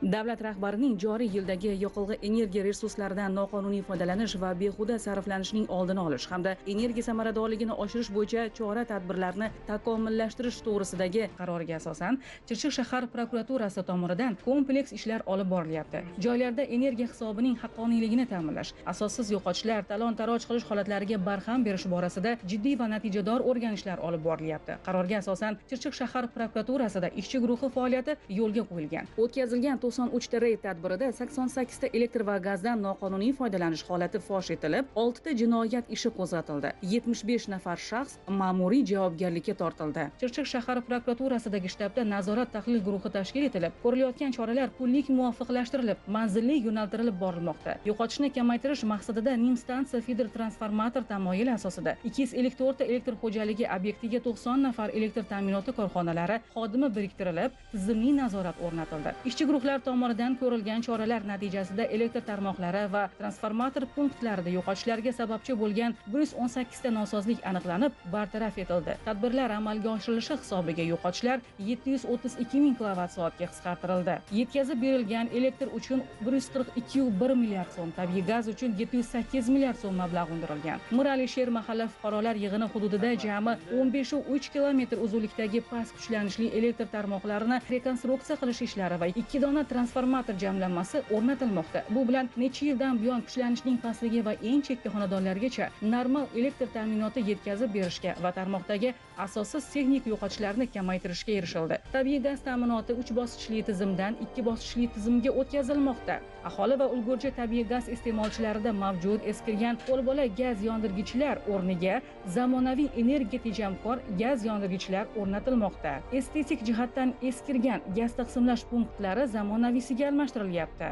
Davlat rahbarining joriy yildagi yoqilg'i energiya resurslaridan noqonuniy foydalanish va behuda sarflanishining oldini olish hamda energiya samaradorligini oshirish bo'yicha chora-tadbirlarni takomillashtirish to'g'risidagi qaroriga asosan Chirchiq shahar prokuraturasi tomonidan kompleks ishlar olib borilyapti. Joylarda energiya hisobining haqqoniyligini ta'minlash, asossiz yo'qotishlar, talon-taroj qilish holatlariga barham berish borasida jiddiy va natijador o'rganishlar olib borilyapti. Qarorga asosan Chirchiq shahar prokuraturasida ishchi guruhi faoliyati yo'lga qo'yilgan. O'tkazilgan 93 ta reyd tadbirida 88 ta elektr va gazdan noqonuniy foydalanish holati fosh etilib, 6 ta jinoyat ishi qo'zg'atildi. 75 nafar shaxs ma'muriy javobgarlikka tortildi. Chirchiq shahar prokuraturasidagi shtabda nazorat tahlil guruhi tashkil etilib, ko'rilayotgan choralar pullik muvofiqlashtirilib, manzilli yo'naltirilib borilmoqda. Yo'qotishni kamaytirish maqsadida nim stansiya feeder transformator tamoyili asosida 254 ta elektr xo'jaligi obyektiga 90 nafar elektr ta'minoti korxonalari xodimi biriktirilib, tizimli nazorat o'rnatildi. Ishchi guruhlar tomonidan ko'rilgan choralar natijasida elektr tarmoqlari va transformator punktlarida yo'qotishlarga sababchi bo'lgan 118 ta nosozlik aniqlanib, bartaraf etildi. Tadbirlar amalga oshirilishi hisobiga yo'qotishlar 732 ming kilovat soatga qisqartirildi. Yetkazib berilgan elektr uchun 142,1 milliard so'm, tabiiy gaz uchun 708 milliard so'm mablag' undirilgan. Miralisher mahalla fuqarolar yig'ini hududida jami 15,3 kilometr uzunlikdagi past kuchlanishli elektr tarmoqlarini rekonstruksiya qilish ishlari va 2 dona transformator jamlanmasi o'rnatilmoqda. Bu bilan necha yildan buyon kuchlanishning pastligi va eng chekka xonadonlargacha normal elektr ta'minoti yetkazib berishga va tarmoqdagi asossiz texnik yo'qotishlarni kamaytirishga erishildi. Tabiiy gaz ta'minoti 3 bosqichli tizimdan 2 bosqichli tizimga o'tkazilmoqda. Aholi va ulgurji tabiiy gaz iste'molchilarida mavjud eskirgan qo'lbola gaz yondirgichlar o'rniga zamonaviy energiya tejamkor gaz yondirgichlar o'rnatilmoqda. Estetik jihatdan eskirgan gaz taqsimlash punktlari zamonaviysiga almashtirilyapti.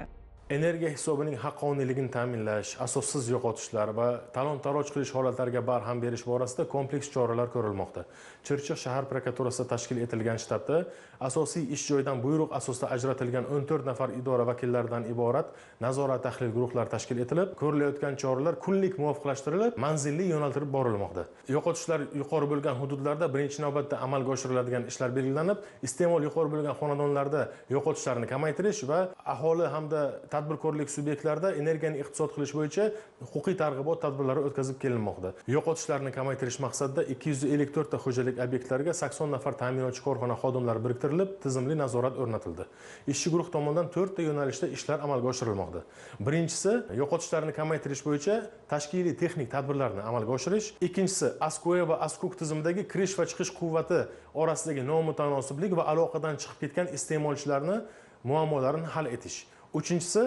Energiya hisobining haqqoniyligini ta'minlash, asossiz yo'qotishlar va talon-taroj qilish holatlariga barham berish borasida kompleks choralar ko'rilmoqda. Chirchiq shahar prokuraturasida tashkil etilgan shtabda asosiy ish joyidan buyruq asosida ajratilgan 14 nafar idora vakillaridan iborat nazorat tahlil guruhlari tashkil etilib, ko'rilayotgan choralar kunlik muvofiqlashtirilib, manzilli yo'naltirib borilmoqda. Yo'qotishlar yuqori bo'lgan hududlarda birinchi navbatda amalga oshiriladigan ishlar belgilanib, iste'mol yuqori bo'lgan xonadonlarda yo'qotishlarni kamaytirish va aholi hamda tadbirkorlik subyektlarida energiyani iqtisod qilish bo'yicha huquqiy targ'ibot tadbirlari o'tkazib kelinmoqda. Yo'qotishlarni kamaytirish maqsadida 254 ta xo'jalik obyektlariga 80 nafar ta'minotchi korxona xodimlari biriktirilib, tizimli nazorat o'rnatildi. Ishchi guruh tomonidan 4 ta yo'nalishda ishlar amalga oshirilmoqda. Birinchisi, yo'qotishlarni kamaytirish bo'yicha tashkiliy texnik tadbirlarni amalga oshirish. Ikkinchisi, ASKOE va ASKUK tizimidagi kirish va chiqish quvvati orasidagi nomutanosiblik va aloqadan chiqib ketgan iste'molchilarni muammolarini hal etish. Uchinchisi,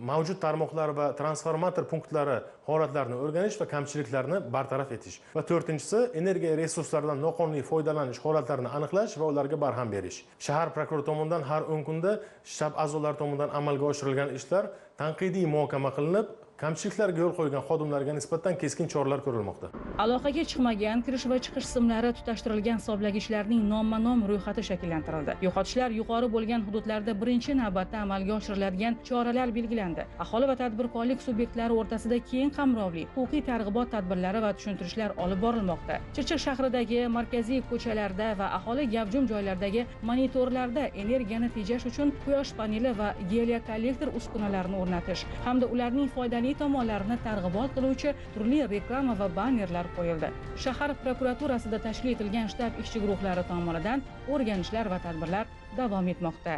mavjud tarmoqlar va transformator punktlari holatlarini o'rganish va kamchiliklarni bartaraf etish. Va to'rtinchisi, energiya resurslaridan noqonuniy foydalanish holatlarini aniqlash va ularga barham berish. Shahar prokurori tomonidan har 10 kunda shtab a'zolari tomonidan amalga oshirilgan ishlar tanqidiy muhokama qilinib, kamchiliklarga yo'l qo'ygan xodimlarga nisbatan keskin choralar ko'rilmoqda. Aloqaga chiqmagan kirish va chiqish simlari tutashtirilgan hisoblagichlarning nomma-nom ro'yxati shakllantirildi. Yo'qotishlar yuqori bo'lgan hududlarda birinchi navbatda amalga oshiriladigan choralar belgilandi. Aholi va tadbirkorlik subyektlari o'rtasida keng qamrovli huquqiy targ'ibot tadbirlari va tushuntirishlar olib borilmoqda. Chirchiq shahridagi markaziy ko'chalarda va aholi gavjum joylardagi monitorlarda energiyani tejash uchun quyosh paneli va geliokollektor uskunalarini o'rnatish hamda ularning foydali tomonlarini targ'ibot qiluvchi turli reklama va bannerlar qo'yildi. Shahar prokuraturasida tashkil etilgan shtab ishchi guruhlari tomonidan o'rganishlar va tadbirlar davom etmoqda.